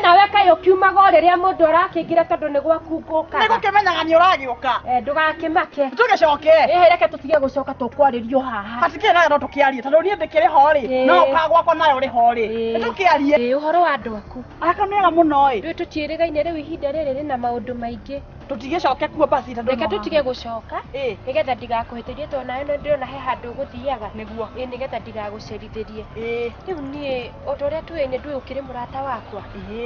nawe kaĩ ũkiumaga o rĩrĩa mũndũ arakĩingĩra tondũ nĩ gwaku ngũkaga. Nĩgũkĩmenyaga nĩ ũragĩũka. Ndũgakĩmake. Tũgĩcoke. Ĩhĩ reke tũtige gũcoka tũkwarĩrio haha. Hatikĩrĩ nawe no tũkĩarie tondũ niĩ ndĩkĩrĩ ho rĩ. No ũkaga gwakwa nawe ũrĩ ho rĩ. Nĩtũkĩarie. Ĩĩ ũhoro wa andũ aku. Aka nĩega mũno ĩ. Rĩu tũtiĩrĩgaine rĩu ihinda rĩrĩ rĩna maũndũ maingĩ. Tũtigĩcoke kuo basi tondũ reke tũtige gũcoka. Nĩgetha ndigakũhĩtĩrie tondũ nawe no ndĩrona he handũ ũgũthiaga. Nĩguo. Ĩĩ nĩgetha ndigagũcerithĩrie. Rĩu niĩ o ta ũrĩa tũĩ nĩ ndũĩ ũkĩrĩ mũrata wakwa.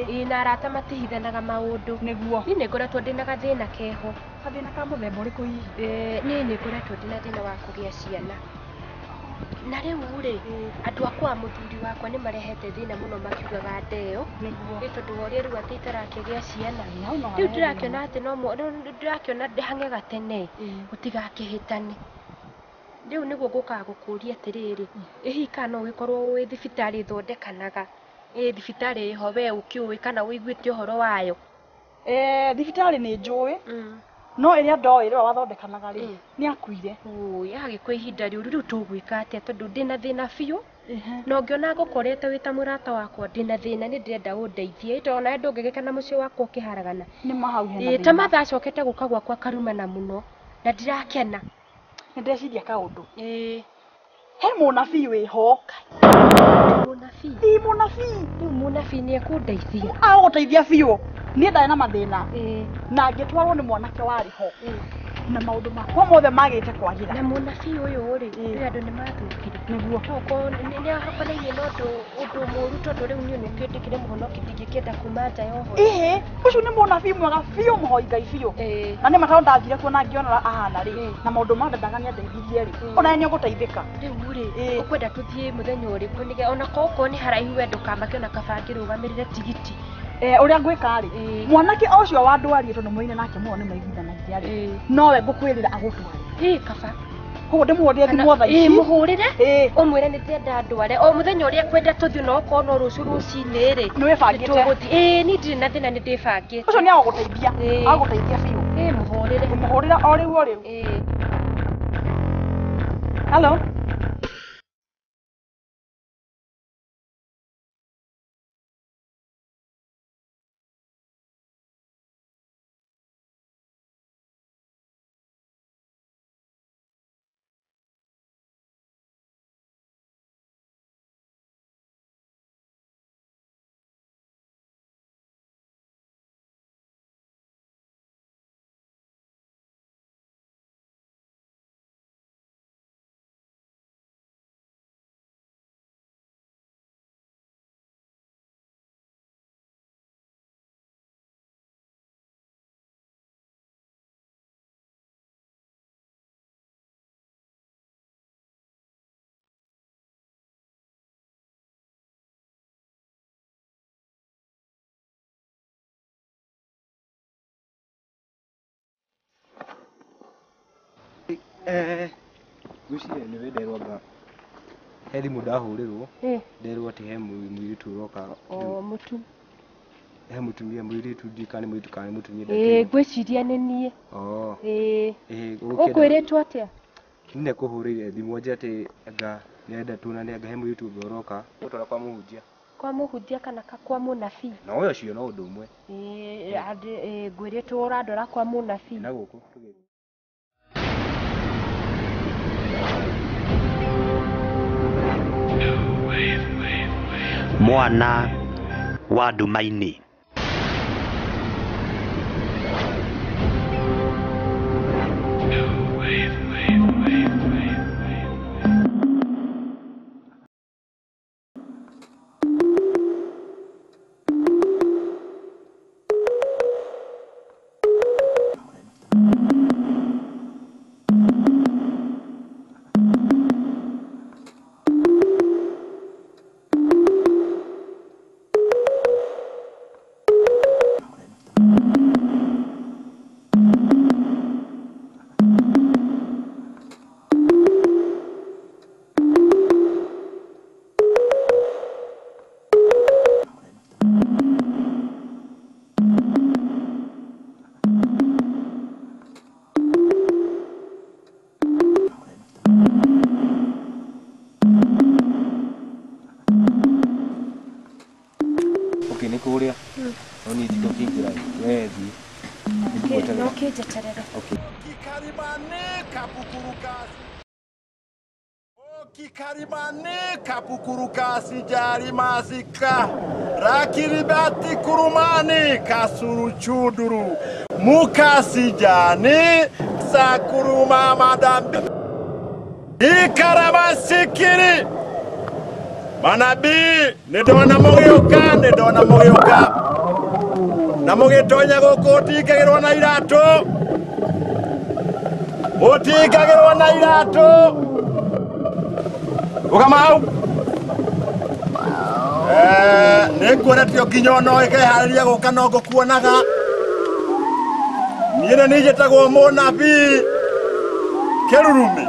Ĩĩ na arata matihithanaga maũndũ. Nĩguo. Niĩ nĩ ngoretwo ndĩna gathĩna keho. Gathĩna ka mũthemba ũrĩkũ hihi? Niĩ nĩ ngoretwo ndĩna thĩna wa kũgĩa ciana. Na rĩu rĩ, andũ akwa mũthuri wakwa nĩ marehete thĩna mũno makiugaga ndeo. Nĩguo. Nĩ tondũ wa ũrĩa rĩu atĩ itarakĩgĩa ciana. Hau no Rĩu harehe ndĩrakĩona atĩ no ndĩrakĩona hang'ega tene gũtigakĩhĩtane. Rĩu nĩguo ngũkaga gũkũria atĩrĩrĩ, ĩ hihi kana no ũgĩkorwo wĩ thibitarĩ ĩthondekanaga? Ĩ thibitarĩ ĩho we ũkĩũĩ kana ũiguĩte ũhoro wayo? Thibitarĩ nĩ njũĩ. No ĩrĩa ndoĩ rĩrĩa wathondekanaga rĩ, nĩ akuire. Ũĩ, agĩkua ihinda rĩũru rĩu tũgwĩka atĩa tondũ ndĩna thĩna biũ. Na ũngĩona ngũkorete wĩ ta mũrata wakwa ndĩna thĩna nĩ ndĩrenda ũndeithie. Tondũ onawe ndũngĩgĩkena mũciĩ wakwa ũkĩharagana. Nĩ ma hau hena Ĩĩ, ta thĩna. mathaa acokete gũka gwakwa karumana mũno na ndirakena. Nĩ ndeciria kaũndũ. Ĩĩ. He mũnabii wĩho. Mũnabii? Ĩĩ, mũnabii. Rĩu mũnabii nĩ ekũndeithia. Agũgũteithia biũ. Niĩ ndarĩ na mathĩna. Na ngĩtwarwo nĩ mwanake warĩ ho. Na maũndũ makwa mothe magĩte kwagĩra. Na mũnabii ũyũ rĩ, rĩu andũ nĩ mathũkire. Nĩguo. Tokorwo nĩ ahakanainie na ũndũ mũũru tondũ rĩu niĩ nĩkĩo ndĩkĩrĩ mũhonoki ndingĩkĩenda kuma nja ya ũhoro. Ĩhĩ, ũcio nĩ mũnabii mwega biũ mũhoi Ngai biũ. Na nĩ ma tondũ ndathire kuo na ngĩona ahana rĩ, na maũndũ ma ndendaga nĩ andeithirie rĩ, ona nĩ ũgũteithĩka. Rĩu rĩ, ũkwenda tũthiĩ mũthenya ũrĩkũ nĩgetha ona korwo nĩ haraihu we ndũkamake ona kaba ngĩrũgamĩrĩre tigiti. Ũrĩa ngwĩka rĩ, mwanake ũcio wa ndwarie tondũ mũine nake mũno nĩ maiguithanagia rĩ, nowe ngũkwĩrĩra agũtware. Ĩĩ, kaba. Koguo ndĩmũhũrĩre thimũ thaa ici. Ĩĩ, mũhũrĩre, ũmwĩre nĩ ndĩrenda ndware. O mũthenya ũrĩa kwenda tũthiĩ na okorwo no rũciũ rũcinĩ rĩ, Nĩ wĩbangĩte? nĩtũgũthiĩ. Ĩĩ, niĩ ndirĩ na thĩna nĩ ndĩbangĩte. Ũcio nĩ agũgũteithia. Agũgũteithia biũ. Ĩĩ, mũhũrĩre. Ngũmũhũrĩra o rĩu o rĩu. Ĩĩ. Hello? Ngwĩciria nĩ wenderwo anga he thimũ ndahũrĩrwo, nderwo atĩ he mũirĩtu ũroka. O, mũtu. He mũtumia, mũirĩtu ndiũĩ kana nĩ mũirĩtu kana nĩ mũtumia, Ĩĩ, ndakĩũĩ. ngwĩciria nĩ niĩ. Oh. Ĩĩ. Ĩĩ, ũgũkĩenda- Ũkwĩrĩtwo atĩa? Niĩ nĩkũhũrĩire thimũ anjĩre atĩ anga nĩarenda tuonane, anga he mũirĩtu ũngĩ ũroka. Gũtwara kwa mũhunjia. Kwa mũhunjia kana kwa mũnabii? No ũyũ ũcio no ũndũ ũmwe. Ĩĩ, ngwĩrĩtwo ũrandwara kwa mũnabii. Na gũkũ tũgĩthiĩ. Mwana wa ndumainĩ. Nĩngũgweterera. No kĩnjeterere. Okay. Kikarimane kapukuruka sijari masika rakiribati kurumani kasuruchuduru mukasijani sakuruma madambi ikarabasikiri manabii nĩndona mũgĩũka nĩndona mũgĩũka na mũgĩtonya gũkũ ũtingagĩrwo na iratũ ũtingagĩrwo na iratũ Ũgama hau. Nĩnguonetio nginya ona ũkeharĩria gũka no ngũkuonaga. Niĩ nĩ niĩ njĩtagwo mũnabii Kĩrurumĩ.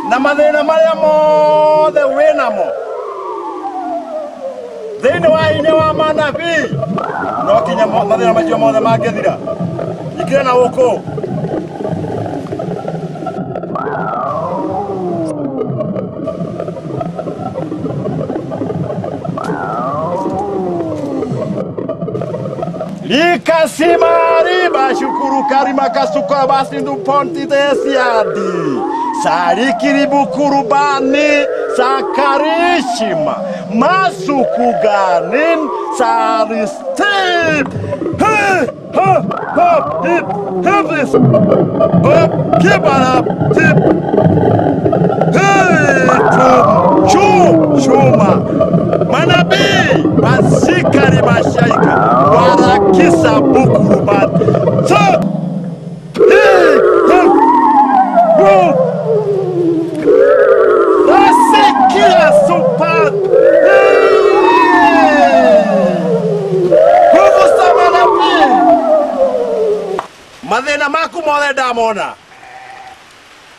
Na mathĩna marĩa mothe wĩnamo thĩinĩ wa hinya wa manabii no kinya mathĩna macio mothe mangĩthira. Ingĩra na gũkũ. Likasimari bashukuru karima kasuka basindu ponti desiadi sarikiribu kurubani sakarishima masukuganin saristip he ha ha hip hip hop kibarap tip he chu chuma manabii basikari bashaika warakisa bukurubat so he hu rasekia supat nguvu za manabii mathĩna maku mothe ndamona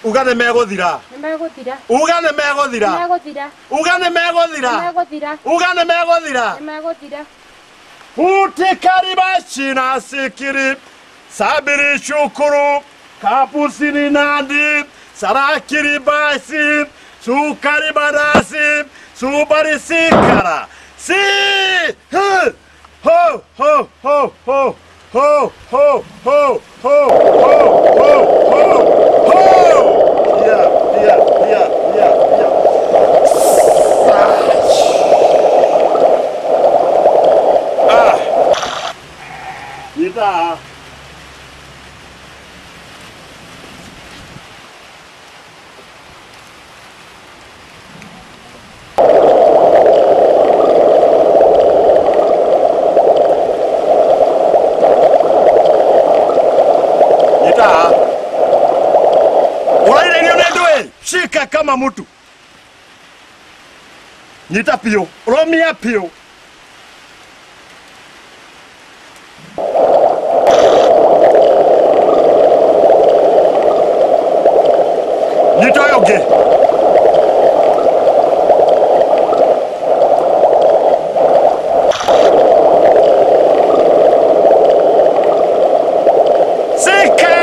uga nĩ megũthira. Nĩ megũthira. Uga nĩ megũthira. Nĩ megũthira. Uga nĩ megũthira. Nĩ megũthira. Uga nĩ megũthira. Nĩ megũthira. Utikaribashi sikiri sabiri shukuru kapusini nandi sarakiri basi sukari barasi subari sikara si he ho ho ho ho ho ho ho ho ho ho ho ho yeah yeah yeah yeah yeah. Ah. Ita. Ita. Uraire irio nĩ ndũĩ? Shika kama mtu. Nyita piũ, rũmia piũ. Nyita ũyũ ũngĩ.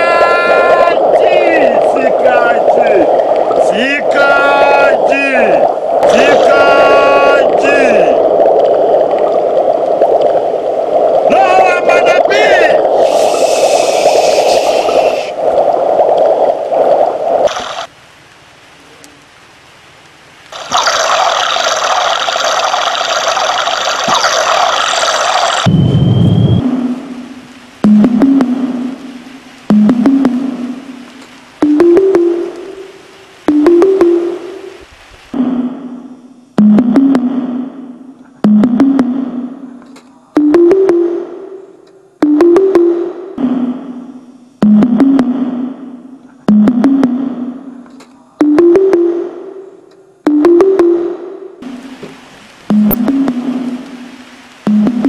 Sikaji, sikaji, sikaji, sikaji. Roho wa manabii.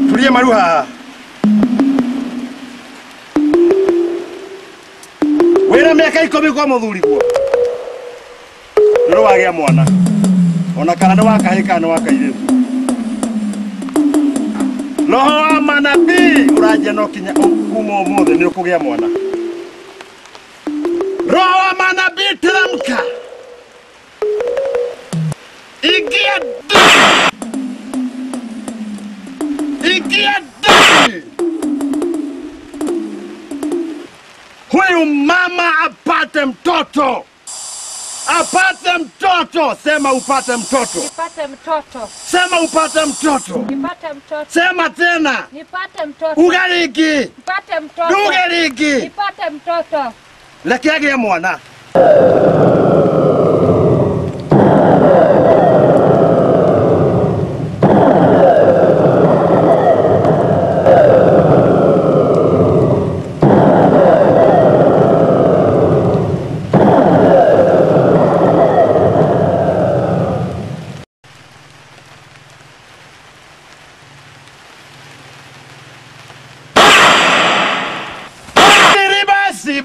Tulie maru haha. Wĩna mĩaka 10 kwa mũthuri guo. Nĩ wagĩa mwana. Ona kana nĩ wa kahĩĩ kana nĩ wa kairĩtu. Roho wa manabii ũranjia no kinya kuma ũmũthĩ nĩ ũkũgĩa mwana. Roho wa manabii teremka. Ingia ndani. Ingia ndani. Huyu mama apate mtoto. Apate mtoto. Sema upate mtoto. Nipate mtoto. Sema upate mtoto. Nipate mtoto. Sema tena. Nipate mtoto. Ugariki. Nipate mtoto. Ugariki. Nipate mtoto. Reke agĩe mwana.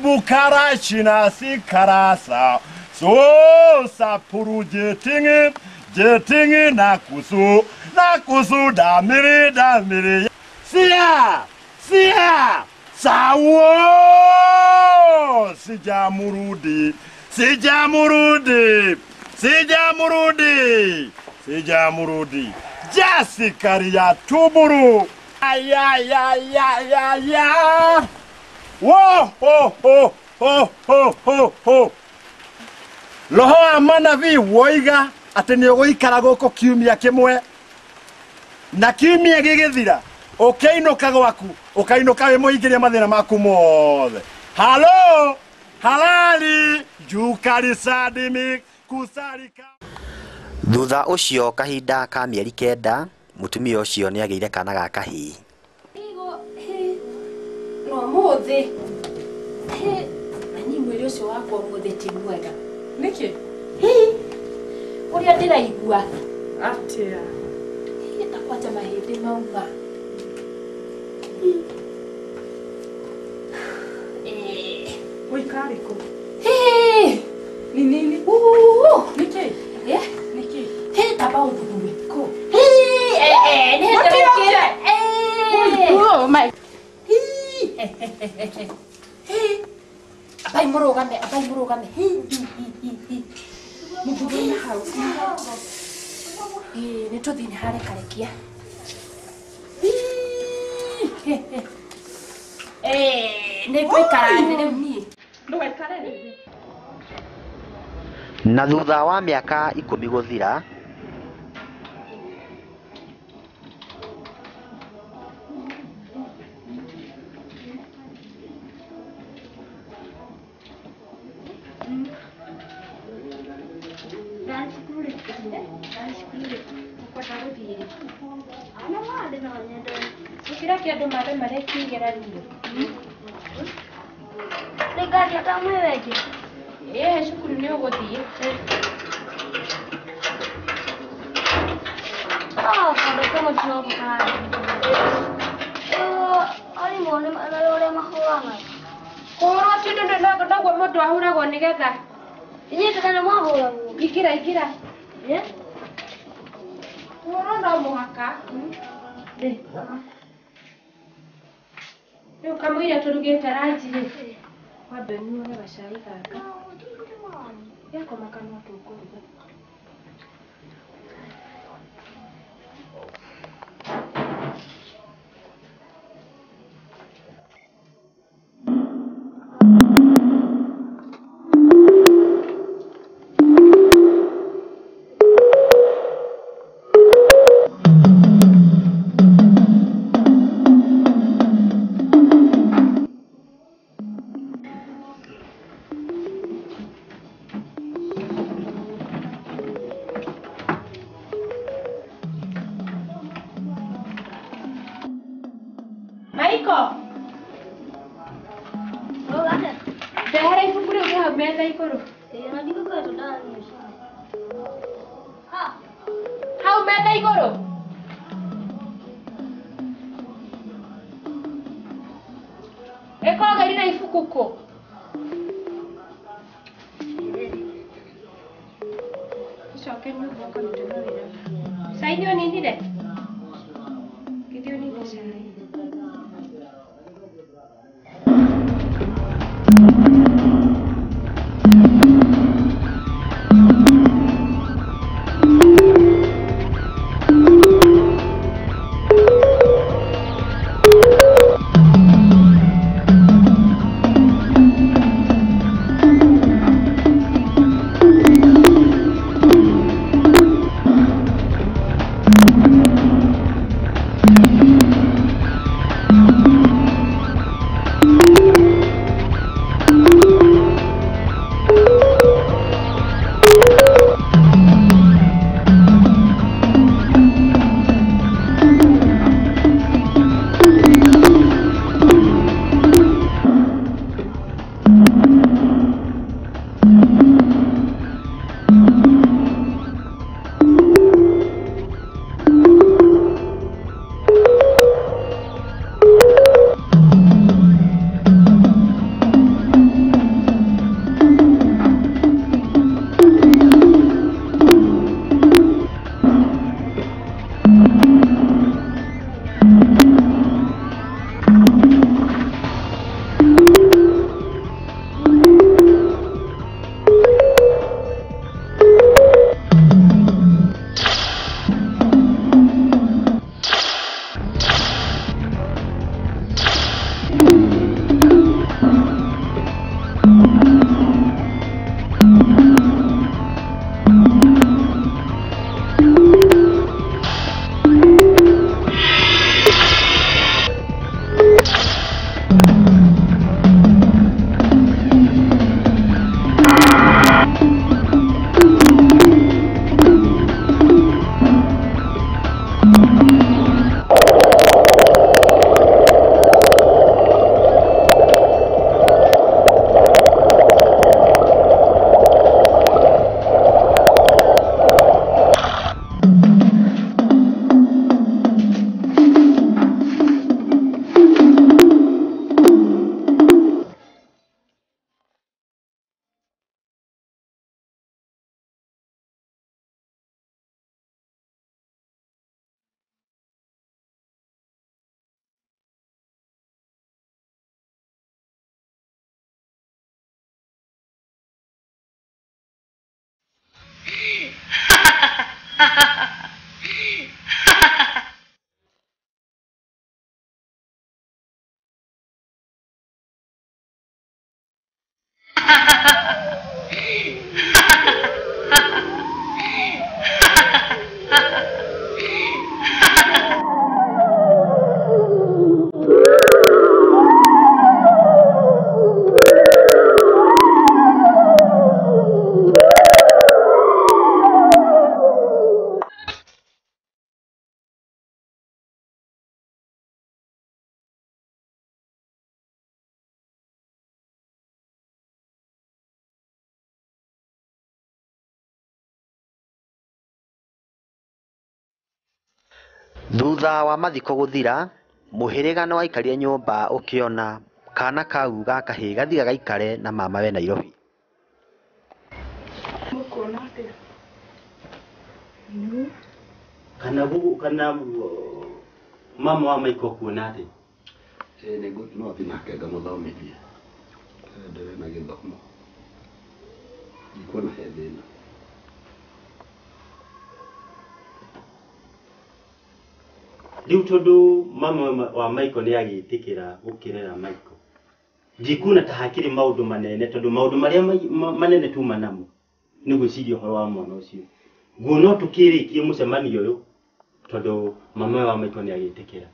Bukara sikarasa so sapuru jetingi jetingi nakusu nakusu damiri damiri sia sia sawo sijamurudi sijamurudi sijamurudi sijamurudi jasikaria tuburu ayayayaya wo ho ho ho ho ho ho. Roho wa manabii woiga atĩ nĩ ũgũikara gũkũ kiumia kĩmwe na kiumia gĩgĩthira ũkĩinũka gwaku ũkainũka wĩ mũhingĩrie mathĩna maku mothe. Halo halali jukarisadimi kusarika. Thutha ũcio kahinda ka mĩeri 9 mũtumia ũcio nĩagĩire kana ga kahĩĩ. No mũthĩ na mwĩrĩ ũcio wakwa ũmũthĩ ti mwega. Nĩkĩ? Ũrĩa ndĩraigua. Atĩa? Ta kwanja mahĩndĩ mauma. Ũikarĩ kũ? Ni nini? Nĩkĩ? Nĩkĩ? Tamba ũthugue. Kũ? Nĩ hĩndĩ. Oh my. Abai mũrũgame, abai mũrũgame. Mũthugune hau. Nĩ tũthiĩ nĩ harekarekia. Nĩ ngũikara thĩ rĩu niĩ. Ndũgaikare thĩ. Na thutha wa mĩaka 10 gũthira Gũkĩra kĩ andũ mathe marekia igeranio. Ĩĩ cukuru nĩ ũgũthiĩ. Kũhũrwo ti ũndũ noguo mũndũ ahũragwo nĩgetha. Ingĩra ingĩra. Kũhũrwo no mũhaka. Rĩu kamũira tũrugĩte ranji rĩ, wambe ũnyuage gacai gaka. Gakoma kanua tũkũruga. Maiko. Ndehera ibuku rĩu rĩ hau metha igũrũ. Hau metha igũrũ. Ĩkogerire ibuku kũ? Ũcoke nyũmba ũkarute mawĩra. Cai nĩ ũninire? Gĩthiĩ ũnine cai. Thutha wa mathiko gũthira, mũhĩrĩga nĩwaikarire nyũmba ũkĩona kana kau ga kahĩĩ gathiĩ gagaikare na mamawe Nairobi. Kana kana mama wa Michael kuona atĩa? No thiĩ nake ngamũthomithie endelee na gĩthomo, ndikuona he thĩna. Rĩu tondũ mama wa Michael nĩ agĩtĩkĩra gũkĩrera Michael, ndikuona ta hakĩrĩ maũndũ manene tondũ maũndũ marĩa manene tuma namo nĩ gwĩciria ũhoro wa mwana ũcio. Nguo no tũkĩrĩkie mũcemanio ũyũ tondũ mama wa Michael nĩ agĩtĩkĩra.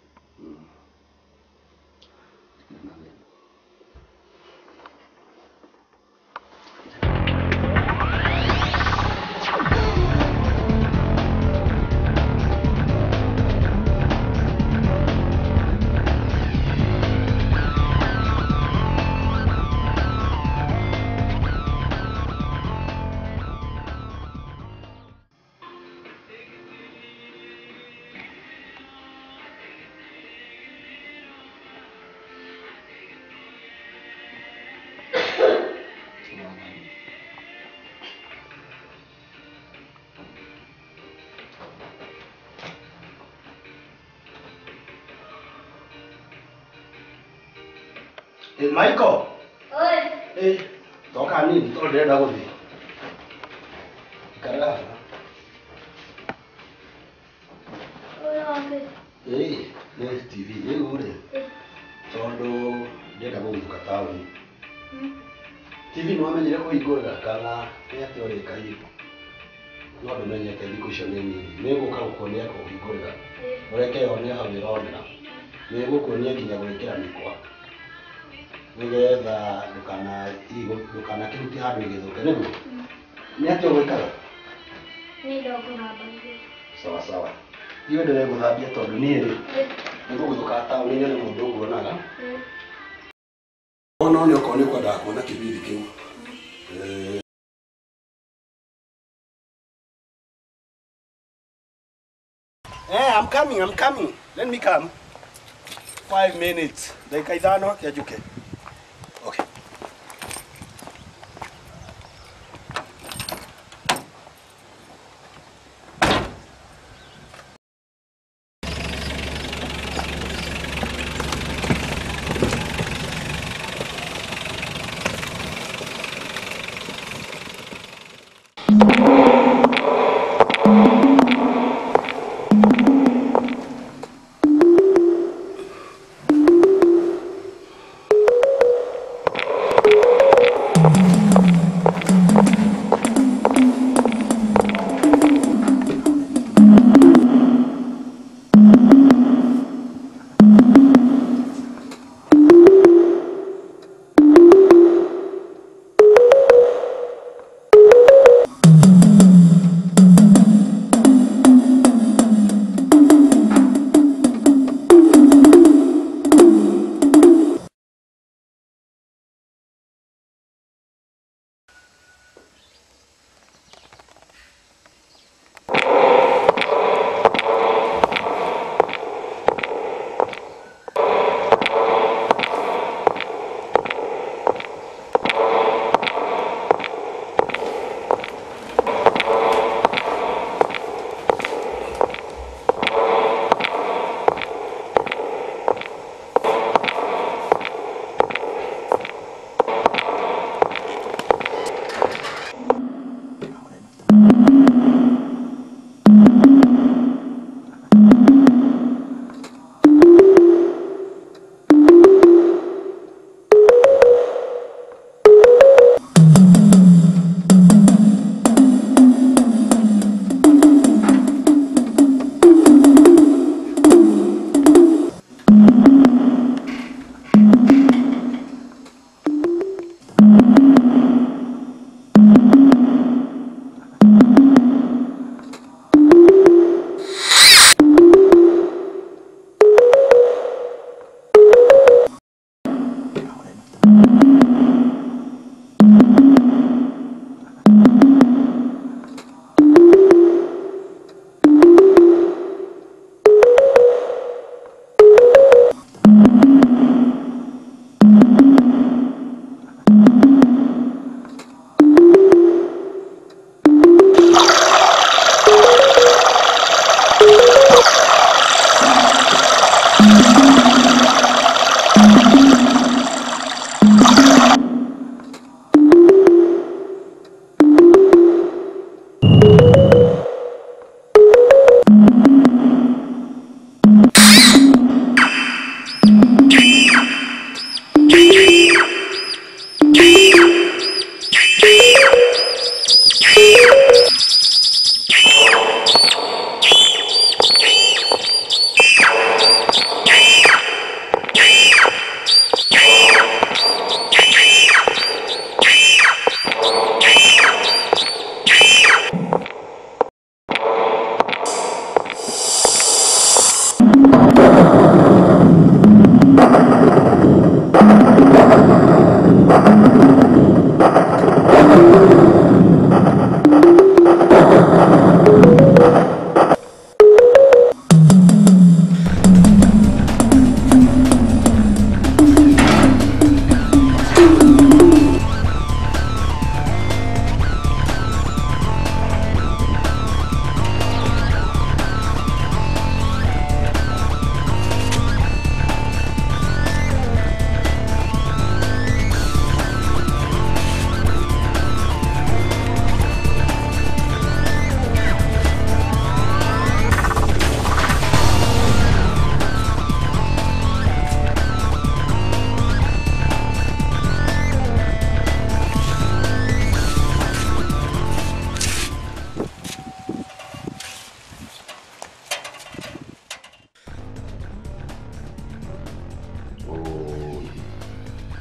Michael. Oi. Toka nini tondũ ndĩrenda gũthiĩ. Ikara haha. Nĩ TV rĩu rĩ, tondũ ndĩrenda gũgĩũka taũni. TV nĩ wamenyire kũhingũrĩra kana nĩ atĩa ũrĩka hihi? No ndũmenyete thikũ icio nĩ nini. Nĩ ngũka gũkuonia kũhingũrĩra. Ũreke yone hau ĩronera. Nĩ ngũkuonia nginya gwĩkĩra mĩkwa. Nĩgetha ndũkanakĩhutie handũ gĩthũke, nĩguo? Nĩ atĩa ũgwĩkaga? Nĩ ndokũthambagia. Sawa sawa. Thiĩ ũendelee gũthambia tondũ niĩ rĩ, nĩngũgũthũka taũni-inĩ nĩ mũndũ nguonaga. No nĩ okorwo nĩ ũkwendaga kuona kĩbindi kĩu. I'm coming. Let me come. 5 minutes. Dakika 5 kĩanjuke. Okay.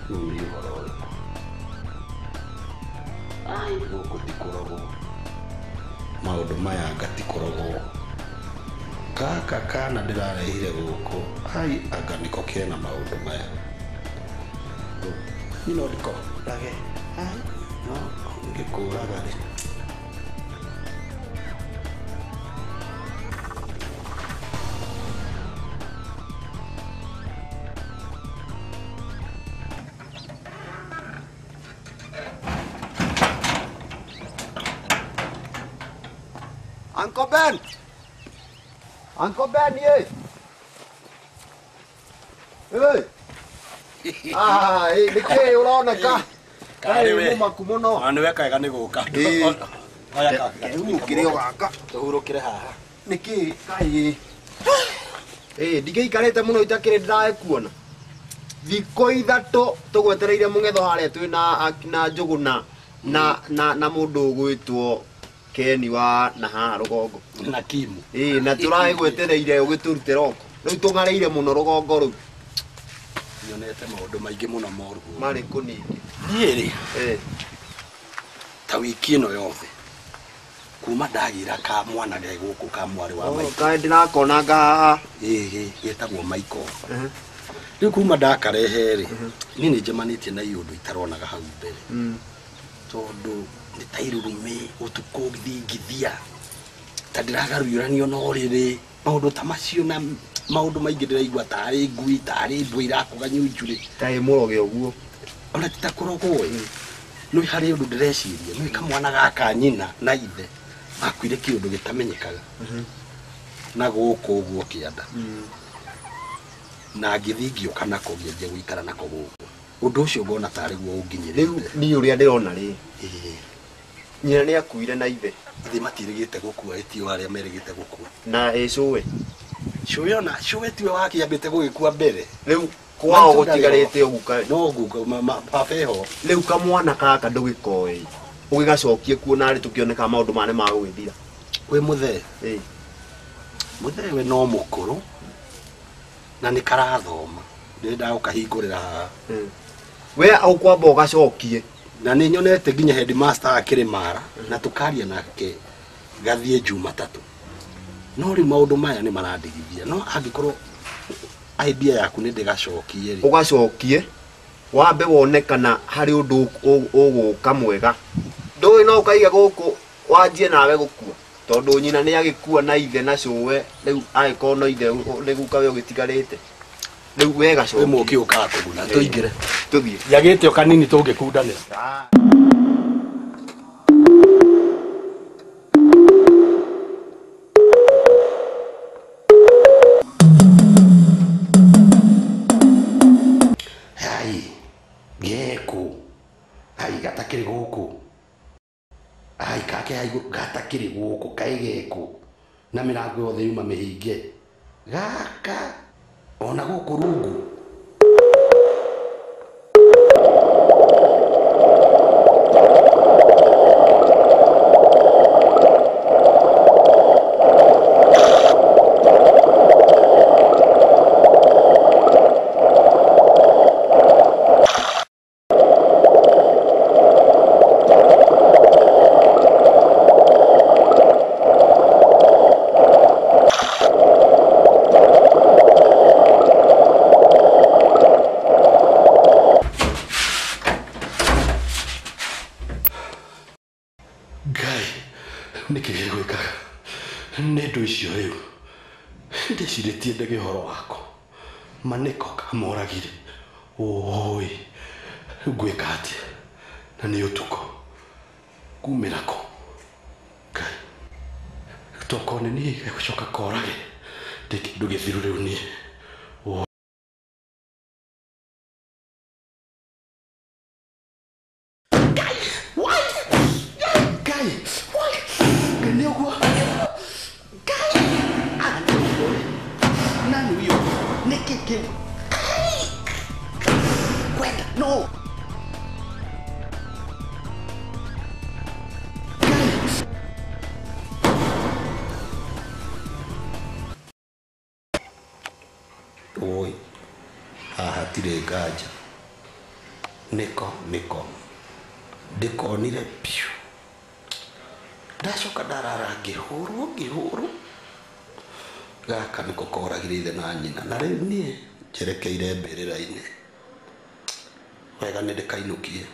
Rĩu nĩ ũhoro ũrĩkũ? Ai, gũkũ ti kũrogwo. Maũndũ maya anga ti kũrogwo. Gaka kana ndĩrarehire gũkũ, ai anga nĩko kena maũndũ maya. Niĩ no ndĩkorage. Ai, no ngĩkũraga rĩ. Uncle Ben! Uncle Ben, ye! Hey! Ah, hey, nĩkĩ ũroneka? Kaĩ mũmaku mũno. Nĩ weka wega nĩ gũka. Oya ka. Kehurũkĩre o gaka. Tũhurũkĩre haha. Nĩkĩ kaĩ? Ĩ, ndingĩikarĩte mũno itakĩrĩ ndĩrakuona. Thikũ ithatũ tũgwetereire mũng'etho harĩa twĩ na Njũgũna na mũndũ ũgwĩtwo Keni wa na haha rũgongo na Kimu. Ĩ, na tũragĩgwetereire ũgĩtũrute roko. Rĩu tũng'arĩire mũno rũgongo rũu. Nyonete maũndũ maingĩ mũno moru. Marĩkũ ningĩ? Niĩ rĩ, ta wiki ĩno yothe kuma ndagĩra ka mwana ge gũkũ ka mwarĩ wa Michael. Kaĩ ndĩrakonanga haha. Ĩ, getagwo Michael. Rĩu kuma ndakarehe rĩ, niĩ nĩ njemanĩtie na iũndũ itaronaga hau mbere. Tondũ nĩ ta irurumĩ ũtukũ thingithia ta ndĩragarũranio na ũrĩrĩ maũndũ ta macio na maũndũ maingĩ ndĩraigua tarĩ ngui tarĩ mbwe irakũga nyunjurĩ ta ĩ mũroge ũguo ona ti ta kũrogwo ĩ nĩ harĩ ũndũ ndĩreciria nĩ kamwana gaka nyina na ithe makuire kĩũndũ gĩtamenyekaga na gũkũ ũguo kĩanda na ngĩthiĩ ngĩũka nako ngĩanjia gũikara nako gũkũ ũndũ ũcio ngona tarĩ guo ũnginyĩrĩte. Rĩu niĩ ũrĩa ndĩrona rĩ, nyina nĩ akuire na ithe. Ithe matirĩgĩte gũkua, ĩtio arĩa merĩgĩte gũkua. Na ĩ cũwe? Cũwe ona cũwe tiwe wakĩambĩte gũgĩkua mbere. Rĩu kwao gũtigarĩte o guka. No guka baba eho. Rĩu kamwana gaka ndũgĩkoe ũgĩgacokie kuo narĩ tũkĩoneka maũndũ maya nĩ magũgĩthira. Wĩ mũthee? Ĩ. Mũthee we no mũkũrũ na nĩ karathoma. Ndĩrenda gũkahingũrĩra haha. We ũkwamba ũgacokie. Na nĩ nyonete nginya headmaster akĩrĩ mara na tũkaria nake gathiĩ Jumatatũ. No rĩu maũndũ maya nĩ marandigithia. No angĩkorwo idea yaku nĩ ndĩgacokie rĩ. Ũgacokie wambe wone kana harĩ ũndũ ũgũka mwega. Ndũĩ no ũkaiga gũkũ wanjie nawe gũkua. Tondũ nyina nĩ agĩkua na ithe na cũwe rĩu agĩkorwo no ithe nĩ guka we ũgĩtigarĩte. Rĩu we gacokie. Wĩ mũũkĩ ũkaga kũguna tũingĩre. Tũthiĩ. Njagĩte o kanini tũngĩkundanĩra. Hai, gĩkũ. Hai, gatakĩrĩ gũkũ. Hai, kake hai gatakĩrĩ gũkũ kaĩ gĩkũ. Na mĩrango yothe yuma mĩhinge. Gaka ona gũkũ rungu. Ngai, nĩkĩ gĩgwĩkaga? Nĩ ndũ icio rĩu ndĩcirĩtie ndege ũhoro wako ma nĩko kamoragire. Oi, ngwĩka atĩa? Na nĩ ũtukũ kumĩra kũ? Ngai, tokorwo nĩ niĩ gegũcoka korage ndĩ kĩndũ gĩthiru rĩu niĩ. Ngai, why? Ngai, why? Ngai nĩ ũguo. Ngai, nani huyo? Nĩkĩ kĩu? Ngai! Kwenda, no. Oi, haha hatirĩ nganja. Nĩko nĩko ndĩkonire biũ. Ndacoka ndarara ngĩhũrwo ngĩhũrwo. Gaka nĩko koragire ithe na nyina na rĩu niĩ njerekeire mbĩrĩra-inĩ. Wega nĩ ndĩkainũkie.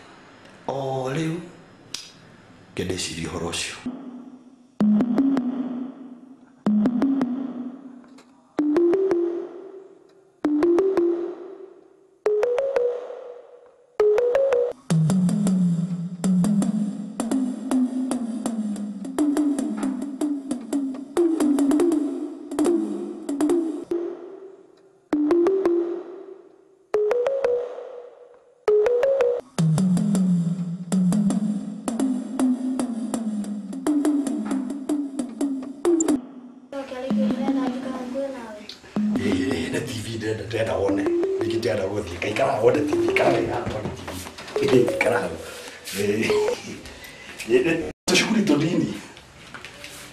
O rĩu ngĩndĩciria ũhoro ũcio. Ndĩrenda wone ningĩ ndĩrenda gũthiĩ kaikara wone TV ikara wega wone TV ikara hau tũcukuri tũnini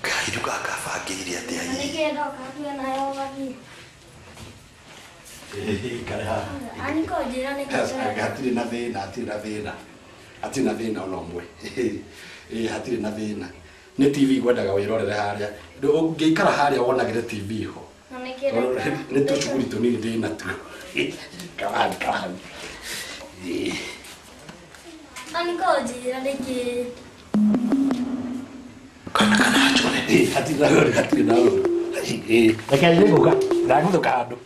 Ngai rĩu gaka bangĩire atĩa hihi? Nĩkĩĩ ndoka hakuhĩ nawe ũgathiĩ? Ikara haha. Ani ko njĩra nĩkĩĩ ndĩrenda. Hatirĩ na thĩna, hatirĩ na thĩna, hatirĩ na thĩna ona ũmwe. Hatirĩ na thĩna. Nĩ TV ngwendaga wĩrorere harĩa. Ũngĩikara harĩa wonagĩre TV ho. Na nĩkĩĩ ndoka? Nĩ tũcukuri tũnini ndĩ natuo. Ikara ikara hau. Ani ko njĩra nĩkĩĩ? Kana kana njore. Hatirĩ na ũru, hatirĩ na ũru. Reke nĩngũka, ndagũthũka handũ.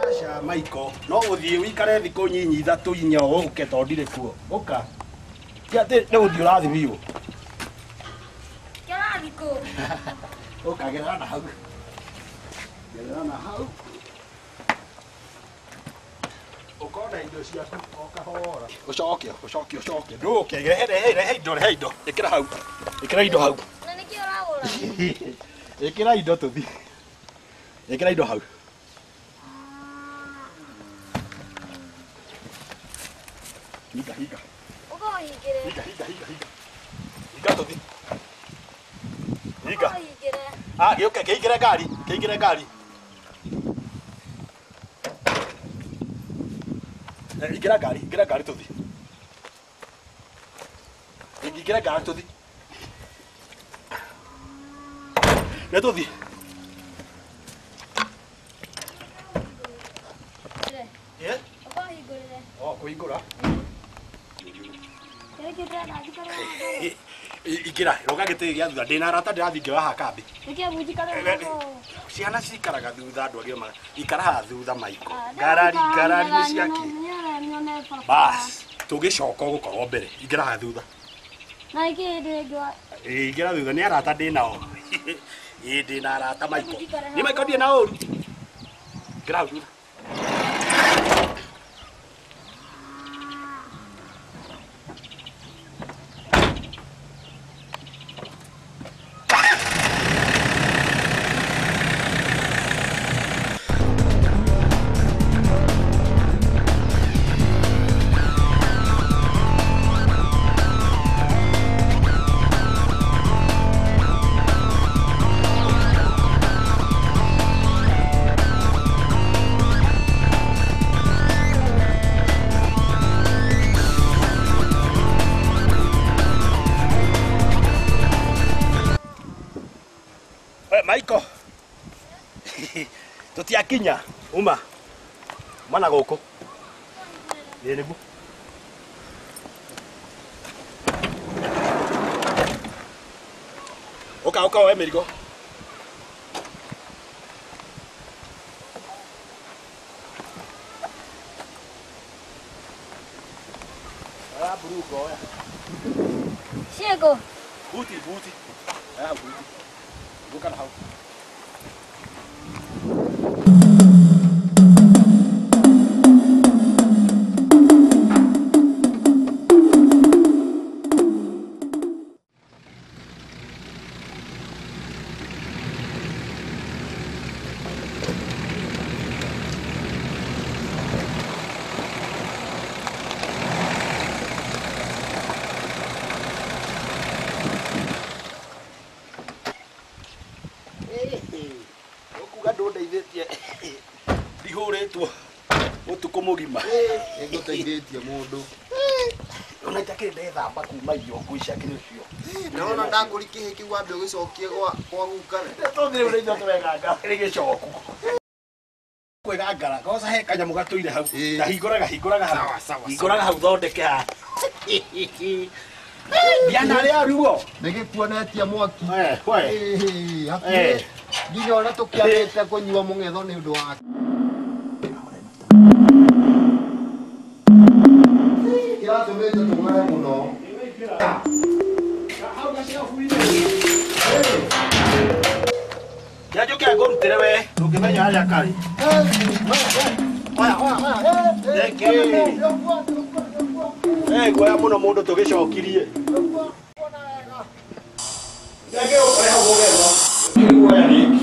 Aca Michael, no ũthiĩ ũikare thikũ nyinyi ithatũ inya ũke tondũ ndirĩ kuo. Ũka. Ti atĩ nĩ gũthiĩ ũrathiĩ biũ. Kĩrathiĩ kũ? Ũka gerera na hau. Gerera na hau. Ũkona indo ciaku o kahora. Ũcoke, ũcoke, ũcoke. Ndũke, rehe, rehe, rehe indo, rehe indo. Ĩkĩra hau. Ĩkĩra indo hau. Na nĩkĩĩ ũragũra? Ĩkĩra indo tũthiĩ. Ĩkĩra indo hau. Hinga, hinga. Ũka ũhingĩre. Hinga, hinga, hinga, hinga. Hinga tũthiĩ. Hinga. Ũka ũhingĩre. Ah, gĩũke, kĩingĩre ngari, kĩingĩre ngari. Ingĩra ngari, ingĩra ngari tũthiĩ. Ingĩra ngari tũthiĩ. Nĩ tũthiĩ. Eh? Ũka ũhingũrĩre. Oh, kũhingũra. Nĩkĩĩ ndĩrenda njikare haha? Ingĩra, roga gĩtĩ gĩa thutha. Ndĩna arata ndĩrathiĩ ngĩoya haha kambĩ. Nĩkĩĩ mũnjikare haha? Ciana cikaraga thutha andũ agima ikara haha thutha Michael. Ngarari ngarari nĩ ciake. Bas, tũgĩcoka ũgũkorwo mbere. Ingĩra haha thutha. Na nĩkĩĩ ndĩngĩwa? Ingĩra thutha nĩ arata ndĩ nao. Ĩĩ ndĩ na arata Michael. Nĩ Michael ndirĩ na ũru. Ingĩra hau thutha. Michael, tũtiakinya uma mana gũkũ. Ĩĩ nĩguo. Ũka ũka woe mĩrigo. Oya mburungo oya. Ciĩkũ? Buti buti. Oya buti. Gũka na hau. Ũkuga ndũndeithĩtie ndihũrĩtwo ũtukũ mũgima. Nĩngũteithĩtie mũndũ. Ona itakĩrĩ ndethamba kuma irio ngũica kĩrĩ ũcio. Ndĩrona ndangũri kĩhĩ kĩu wambe ũgĩcokie gwa guka. Tũthire ũrĩa ithuĩ tũreganga kĩrĩ gĩcoku. Kwĩgangara goca he kanyamũ gatũire hau. Na hingũraga hingũraga hau. Hingũraga hau thondeke haha. Ndiana rĩa ruo. Nĩgĩkuonetie mwaki. Hakuhĩ nginya ona tũkĩambĩte kũnyua mũng'etho nĩ ũndũ wake. Kĩratũmĩte tũng'are mũno. Njanjũke ngũrutĩre we ndũngĩmenya harĩa karĩ. Oya oya oya. Reke. Guoya mũno mũndũ tũgĩcokirie. Reke ũkore hau mũgetho. Guoya rĩngĩ.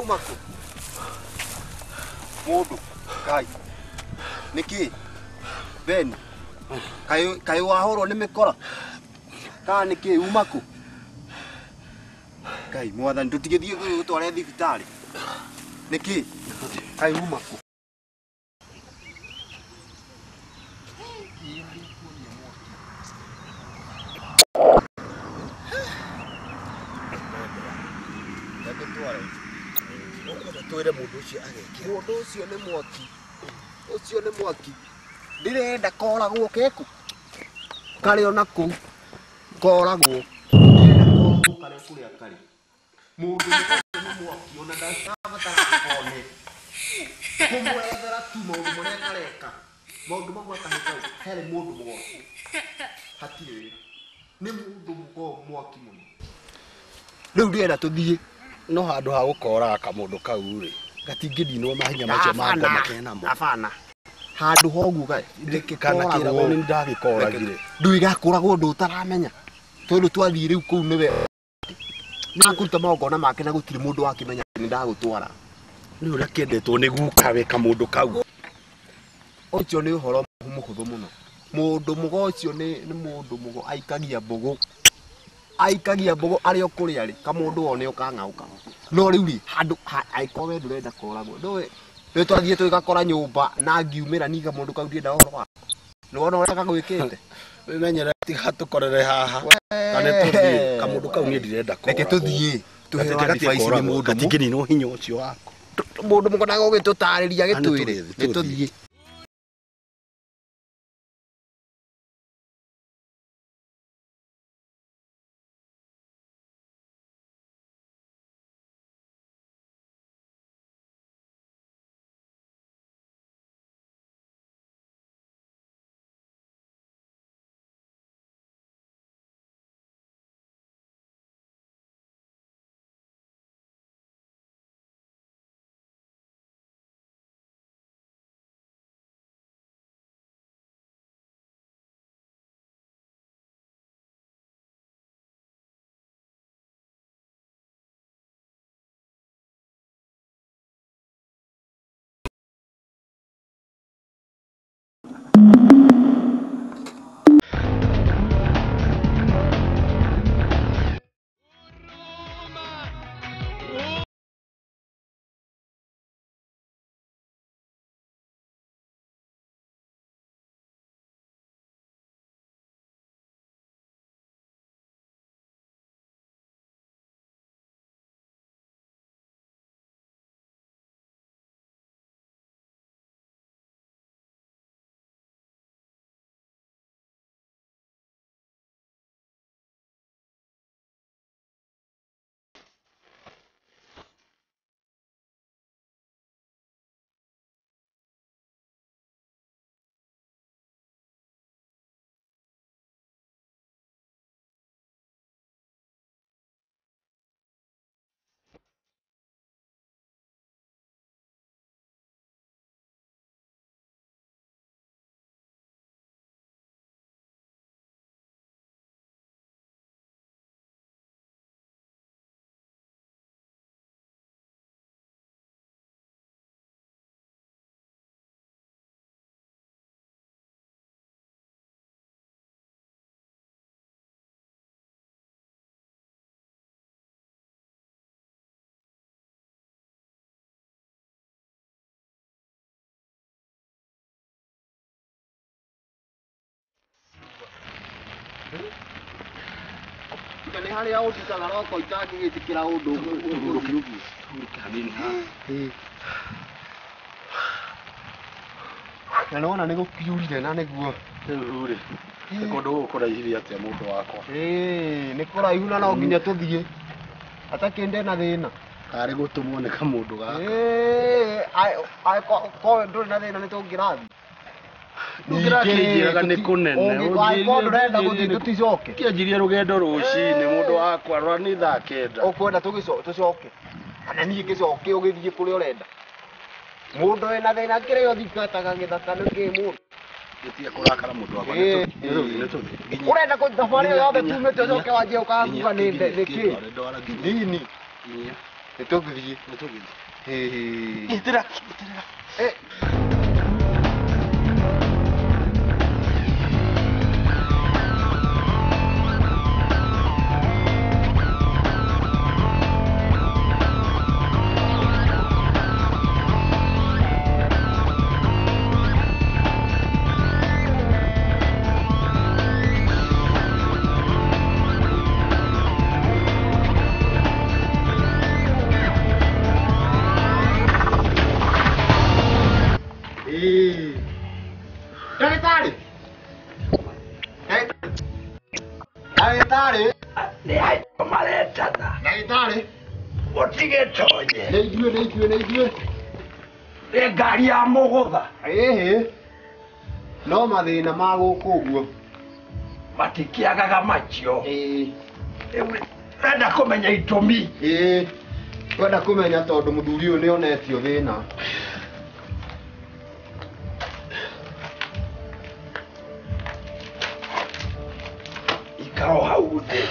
Wauma kũ? Mũndũ Ngai. Nĩkĩ? Ben. Kaĩ wahũrwo nĩ mĩkora? Kana nĩkĩ uma kũ? Ngai mwathani tũtigĩthiĩ gũtware thibitarĩ. Nĩkĩ? Kaĩ uma kũ? Twĩre mũndũ ũcio agekĩra. Mũndũ ũcio nĩ mwaki. Ũcio nĩ mwaki. Ndĩrenda koragwo keku. Karĩ ona kũu. Koragwo. Ndĩrenda koragwo karĩ kũrĩa karĩ. Mũndũ nĩ mwaki ona ndabatara kone. Kũmwerethera tu maũndũ marĩa kareka. Maũndũ mau akahĩ kau harĩ mũndũ mũgoci. Hatirĩ wĩra. Nĩ mũndũ mwaki mũno. Rĩu ndĩrenda tũthiĩ. No handũ ha gũkoraga kamũndũ kau rĩ gatingĩninwo mahinya macio ma ngoma kenamo. Abana. Handũ hoguo kana kĩragwo nĩ ndagĩkoragire. Ndũĩ gakũragwo ũndũ ũtaramenya. Tondũ twathiĩ rĩu kũu nĩwe akũruta magongona make na gũtirĩ mũndũ wakĩmenya nĩ ndagũtwara. Nĩ ũrĩa kĩendetwo nĩ guka we kamũndũ kau. Ũcio nĩ ũhoro mũhũthũ mũno. Mũndũ mũgo ũcio nĩ mũndũ mũgo aikagia mbũgũ. Aikagia mbũgũ arĩ o kũrĩa rĩ kamũndũ one ũkang'aũka. No rĩu rĩ handũ angĩkorwo we ndũrenda koragwo ndũĩ rĩu twathiĩ tũgakora nyũmba na ngiumĩra niga mũndũ kau ndienda ũhoro wako. Nĩ wona ũrĩa gagwĩkĩte? Wĩmenyere tigatũkorere haha. Kana tũthiĩ kamũndũ kau niĩ ndirenda koragwo. Reke tũthiĩ tũheo advice nĩ mũndũ gatingĩninwo hinya ũcio wako. Mũndũ mũgo gũgĩtũtarĩria gĩtwĩre. Nĩ tũthiĩ. Nĩ harĩa ũndutaga roko itangĩgĩtĩkĩra ũndũ ũguo. Hanini haha. Na nĩwona nĩ gũkiurire na nĩguo. Rĩu rĩ nĩ kũndũ gũkũ kũraihire atĩa mũndũ wakwa? Nĩ kũraihu na no nginya tũthiĩ. Atakĩnde na thĩna. Karĩ gũtũmwo nĩ kamũndũ gaka. Korwo ndũrĩ na thĩna nĩ tũngĩrathiĩ. Ndũngĩrakĩnjĩraga nĩ kũnene. Angĩkorwo ndũrenda gũthiĩ tũticoke. Kĩanjirie rũgendo rũcinĩ mũndũ wakwa rwa nĩ thaa 9. Ũkwenda tũcoke. Kana niĩ ngĩcoke ũgĩthiĩ kũrĩa ũrenda. Mũndũ wĩna thĩna kĩrĩa ũthingataga gĩthaka nĩ kĩ mũndũ. Gĩtige kũrakara mũndũ wakwa nĩ tũthiĩ. Ũrenda kũ thabarĩ ĩyo yothe tumĩte ũcoke wanjie ũkahuga nĩ kĩ? Nini. Nĩ tũgũthiĩ. Nĩ tũgũthiĩ. Ĩĩ. Nyitĩra, nyitĩrĩra. Eh. Ndagĩtarĩ. Ndagĩtarĩ. Nĩ aitũ maretana. Ndagĩtarĩ. Mũtigetonye. Nĩ ithuĩ, nĩ ithuĩ, nĩ ithuĩ. Nĩ ngari ya mũgũtha. Ĩhĩ. No mathĩna ma gũkũ ũguo. Matikĩagaga macio. Ĩĩ. Renda kũmenya itũmi. Ĩĩ. Twenda kũmenya tondũ mũthuri ũyũ nĩ onetio thĩna. Ikara o hau thĩ.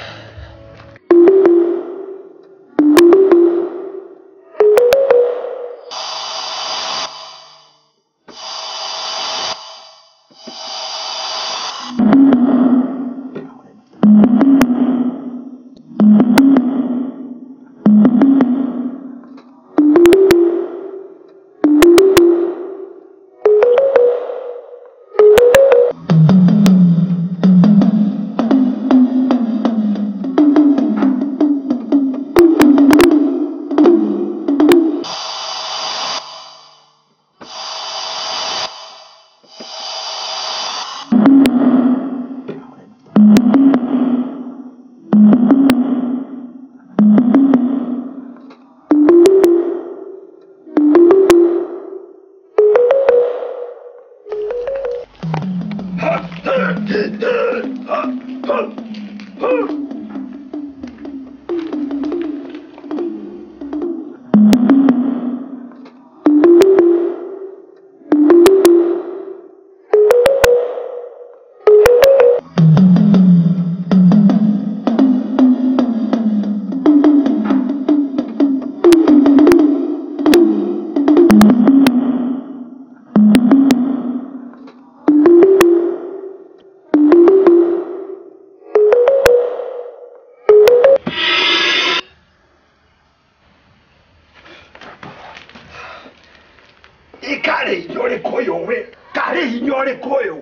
Ikarĩ hinya ũrĩkũ ũyũ we? Karĩ hinya ũrĩkũ ũyũ?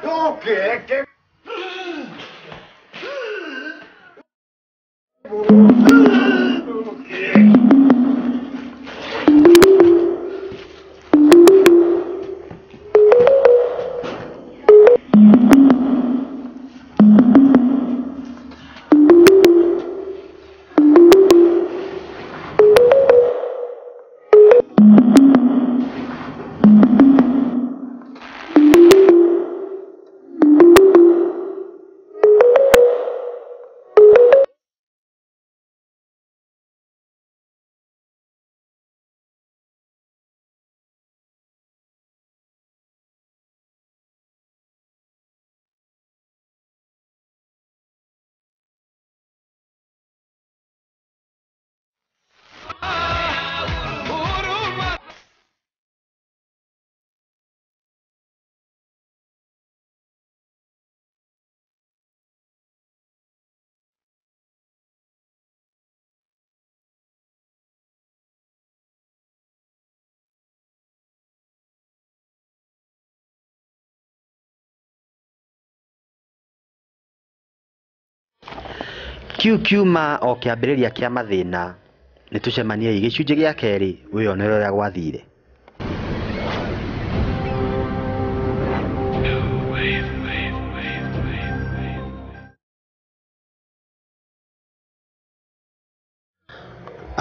Ndũngĩke. Kiu kiuma o kĩambĩrĩria kĩa mathĩna. Nĩ tũcemaniei gĩcunjĩ gĩa kerĩ wĩyonere ũrĩa gwathire.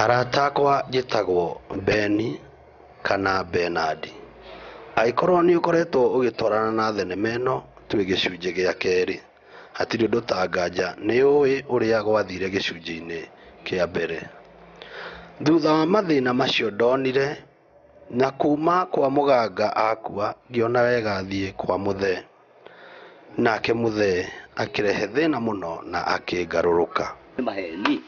Arata akwa njĩtagwo Beni kana Benadi. Angĩkorwo nĩ ũkoretwo ũgĩtwarana na thenema ĩno twĩ gĩcunjĩ gĩa kerĩ, hatirĩ ũndũ ta nganja nĩ ũĩ ũrĩa gwathire gĩcunjĩ-inĩ kĩa mbere. Thutha wa mathĩna macio ndonire na kuma kwa mũganga akua ngĩona wega thiĩ kwa mũthee. Nake mũthee akĩrehe thĩna mũno na akĩngarũrũka. Nĩ maheni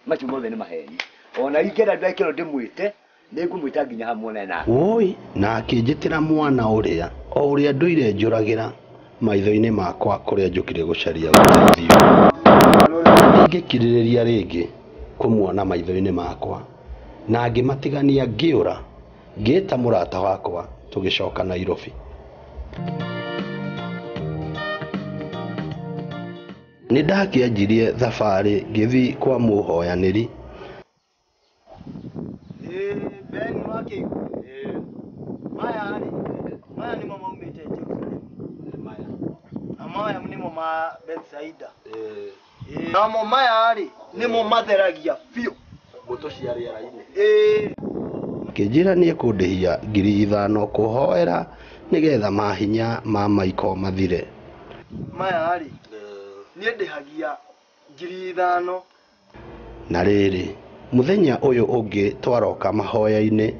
macio mothe nĩ maheni ona ingĩenda ndekĩrwo ndĩmwĩte nĩngũmwĩta nginya hamwe na Woi, na akĩnjĩtĩra mwana ũrĩa o ũrĩa ndũire njũragĩra maitho-inĩ makwa kũrĩa njũkire gũcaria ũteithio. Ndingĩkirĩrĩria rĩngĩ kũmuona maitho-inĩ makwa na ngĩmatigania ngĩũra ngĩĩta mũrata wakwa tũgĩcoka Nairobi. Nĩ ndakĩanjirie thabarĩ ngĩthiĩ kwa mũhoyanĩri. Ben wakĩigua maya rĩ, maya nĩmo maumĩte Jerusalem na maya nĩmo ma Bethsaida namo maya rĩ nĩmo matheragia biũ mbũtũ cia rĩera-inĩ. Akĩnjĩra nĩekũndĩhia 5,000 kũhoera nĩgetha mahinya ma Michael mathire. Maya rĩ niĩ ndĩhagia 5,000. Na rĩrĩ, mũthenya ũyũ ũngĩ twaroka mahoya-inĩ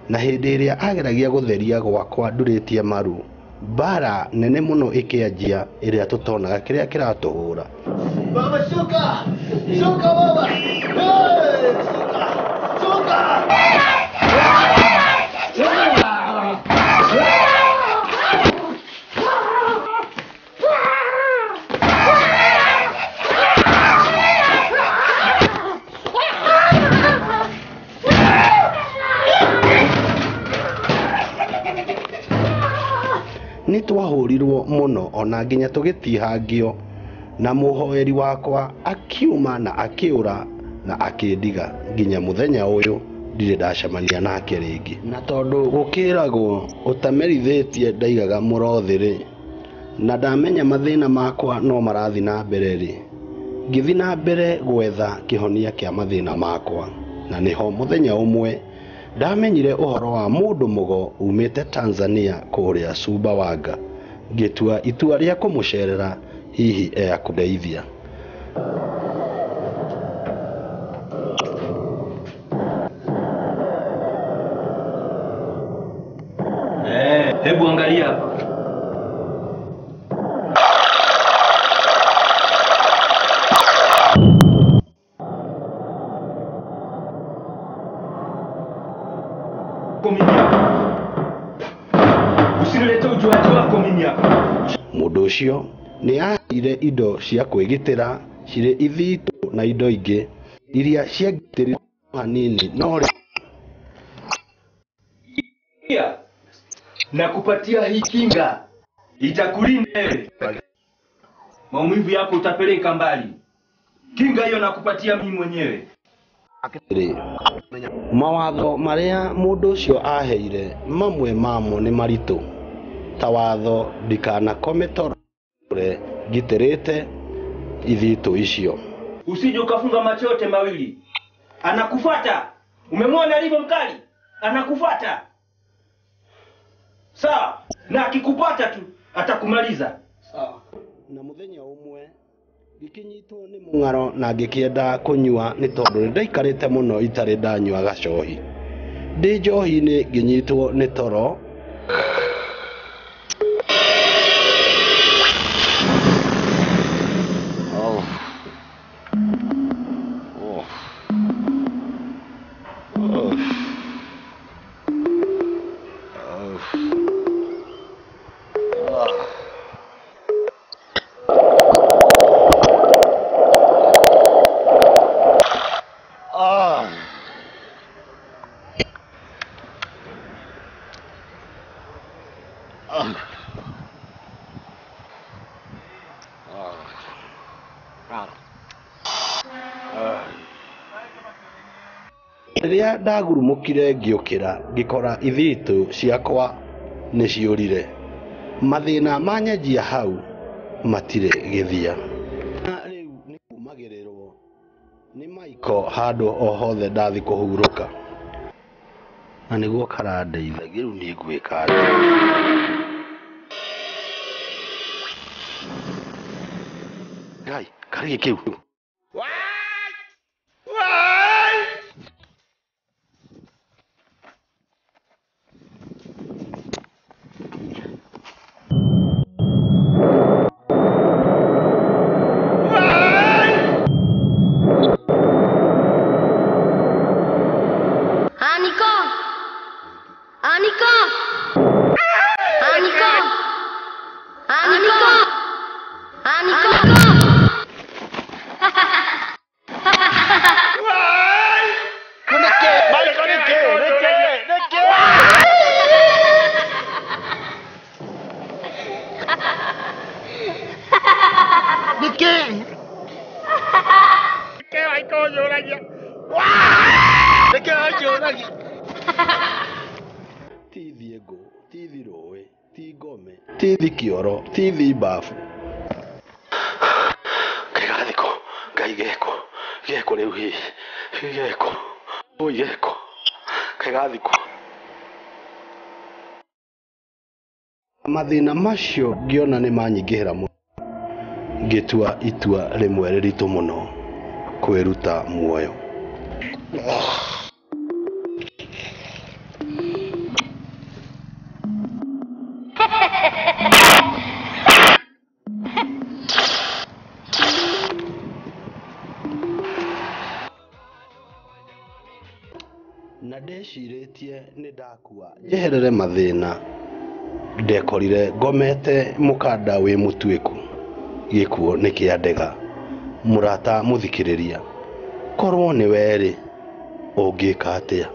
na hĩndĩ ĩrĩa ageragia gũtheria gwakwa ndurĩtie maru, mbara nene mũno ĩkĩanjia ĩrĩa tũtonaga kĩrĩa kĩratũhũra. Baba shuka shuka baba. Hey, shuka shuka. Nĩ twahũrirwo mũno ona nginya tũgĩtihangio na mũhoeri wakwa akiuma na akĩũra na akĩndiga nginya mũthenya ũyũ ndirĩ ndacemania nake rĩngĩ. Na tondũ gũkĩragwo ũtamerithĩtie ndaigaga mũrothi-rĩ, na ndamenya mathĩna makwa no marathiĩ na mbere-rĩ, ngĩthiĩ na mbere gwetha kĩhonia kĩa mathĩna makwa. Na nĩho mũthenya ũmwe ndamenyire ũhoro wa mũndũ mũgo umĩte Tanzania kũrĩa Sumbawanga, ngĩtua itua rĩa kũmũcerera hihi ekũndeithia. Hebu angalia hapa. Usilete ujuaji wako mimi hapa. Mũndũ ũcio nĩ aheire indo cia kwĩgitĩra cirĩ ithitũ na indo ingĩ iria ciangitĩrire hanini no na kupatia hii kinga itakulinda wewe. Maumivu yako utapeleka mbali. Kinga hiyo nakupatia mimi mwenyewe. Mawatho marĩa mũndũ ũcio aheire mamwe mamo nĩ maritũ ta watho ndikanakome toro ngitĩrĩte ithitũ icio. Usije ukafunga macho yote mawili. Anakufuata. Umemwona alivyo mkali? Anakufuata. Sawa, na akikupata tu atakumaliza. Sawa. Na mũthenya ũmwe ngĩkĩnyitwo nĩ mũng'aro na ngĩkĩenda kũnyua nĩ tondũ nĩ ndaikarĩte mũno itarĩ ndanyua gacohi. Ndĩ njohi-inĩ ngĩnyitwo nĩ toro. Rĩrĩa ndagurumũkire ngĩũkĩra ngĩkora ithitũ ciakwa nĩ ciũrire. Mathĩna manyanjia hau matirĩ gĩthia. Na rĩu nĩ kumagĩrĩrwo nĩ Michael handũ o hothe ndathi kũhurũka. Na nĩguo karandeithagia rĩu niĩ ngwĩka atĩa? Ngai, karĩ kĩu? Nĩkĩ? Nĩkĩ waikũnjũragia? Nĩkĩ wanjũragia? Tithi ngũ, tithi rũĩ, ti ngome, tithi kĩoro, tithi mbabu. Kĩgathiko, Ngai geko, geko rĩu hihi, geko, oi geko, kĩgathiko. Mathĩna macio ngĩona nĩ manyingĩhĩra mũno, ngĩtua itua rĩmwe rĩritũ mũno, kwĩruta muoyo. Na ndecirĩtie nĩ ndakua njeherere mathĩna, ndekorire ngomete mũkanda wĩ mũtuĩku, gĩkuũ nĩ kĩandega. Mũrata mũthikĩrĩria, korwo nĩ werĩ ũngĩka atĩa?